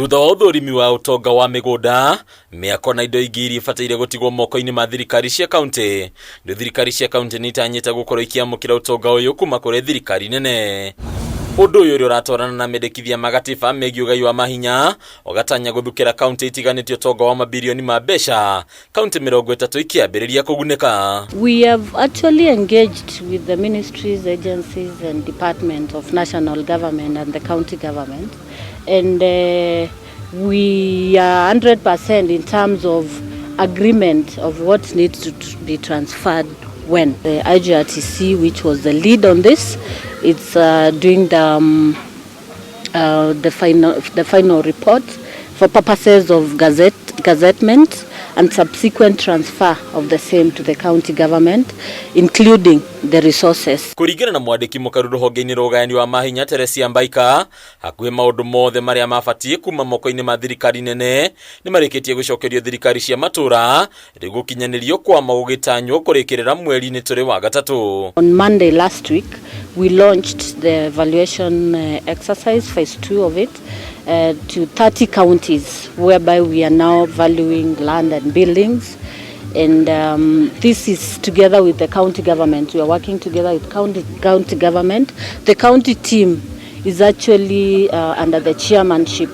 Thutha wa ũthũrimi wa ũtonga wa mĩgũnda, mĩako na indo ingĩ iria ibataire gũtigwo moko-inĩ ma thirikari cia kaunti, rĩu thirikari cia kaunti nĩ itanyĩte gũkorwo ikĩamũkĩra ũtonga ũyũ kuma kũrĩ thirikari nene. Ũndũ ũyũ ũrĩa ũratwarana na mendekithia ma gatiba megiĩ ũgai wa mahinya ũgatanya gũthukĩra kaunti itiganĩte ũtonga wa mabirioni ma mbeca, kaunti 30 ikĩambĩrĩria kũgunĩka. We have actually engaged with the ministries, agencies and departments of national government and the county government, and we are 100% in terms of agreement of what needs to be transferred when. The IGRTC, which was the lead on this, it's doing the final report for purposes of gazettement and subsequent transfer of the same to the county government, including the resources. Kũringana na mwandĩki mũkaru rũhonge-inĩ rwa ũgayani wa mahinya Teresia Mbaika, hakuhĩ maũndũ mothe marĩa mabatiĩ kuma moko-inĩ ma thirikari nene nĩ marĩkĩtie gũcokerio thirikari cia matũra, rĩu gũkinyanĩrio kwamo gũgĩtanywo kũrĩkĩrĩra mweri-inĩ tũrĩ wa gatatũ. On Monday last week, we launched the evaluation exercise, phase two of it, to 30 counties, whereby we are now valuing land and buildings. And this is together with the county government. We are working together with county government. The county team is actually under the chairmanship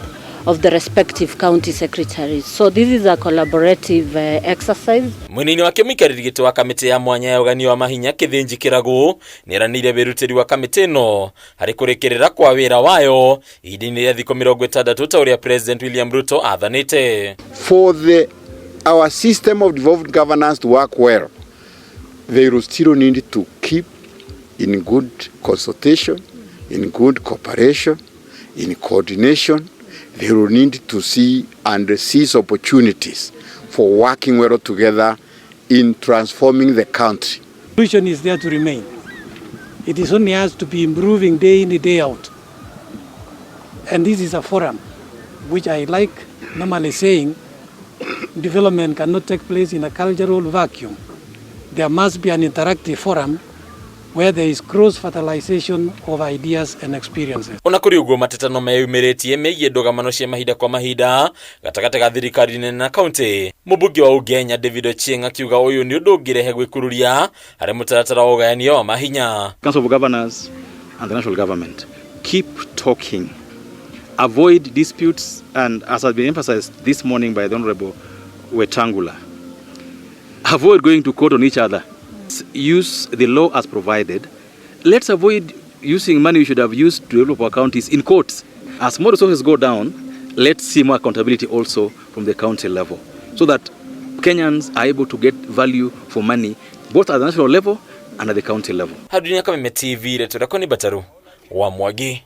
of the respective county secretaries. So this is a collaborative exercise. Mwena-inĩ wake, mũikarĩri gĩtĩ wa kamĩtĩ ya mwanya ya ũgani wa mahinya Kĩthĩnji Kĩragũ nĩeranĩire wĩrutĩri wa kamĩtĩ ĩno harĩ kũrĩkĩrĩra kwa wĩra wayo ihinda-inĩ rĩa thikũ 60 ta ũrĩa President William Ruto athanĩte. For our system of devolved governance to work well, they will still need to keep in good consultation, in good cooperation, in coordination. They will need to see and seize opportunities for working well together in transforming the country. Solution is there to remain. It is only us to be improving day in, day out. And this is a forum which I like normally saying development cannot take place in a cultural vacuum. There must be an interactive forum where there is cross fertilization of ideas and experiences. Ona kũrĩ ũguo, mateta no meyumĩrĩtie megiĩ ndũgamano cia mahinda kwa mahinda gatagatĩ ga thirikari nene na kaunti. Mũmbunge wa Ugenya David Ochieng akiuga ũyũ nĩ ũndũ ũngĩrehe gwĩkururia harĩ mũtaratara wa ũgayania wa mahinya. Council of Governors and the national government keep talking, avoid disputes, and as has been emphasized this morning by the Honorable Wetangula, avoid going to court on each other. Use the law as provided. Let's avoid using money we should have used to develop our counties in courts. As more resources go down, let's see more accountability also from the county level so that Kenyans are able to get value for money both at the national level and at the county level. Hau Kameme TV, rĩtwa rĩakwa nĩ Bataru wa Mwangi.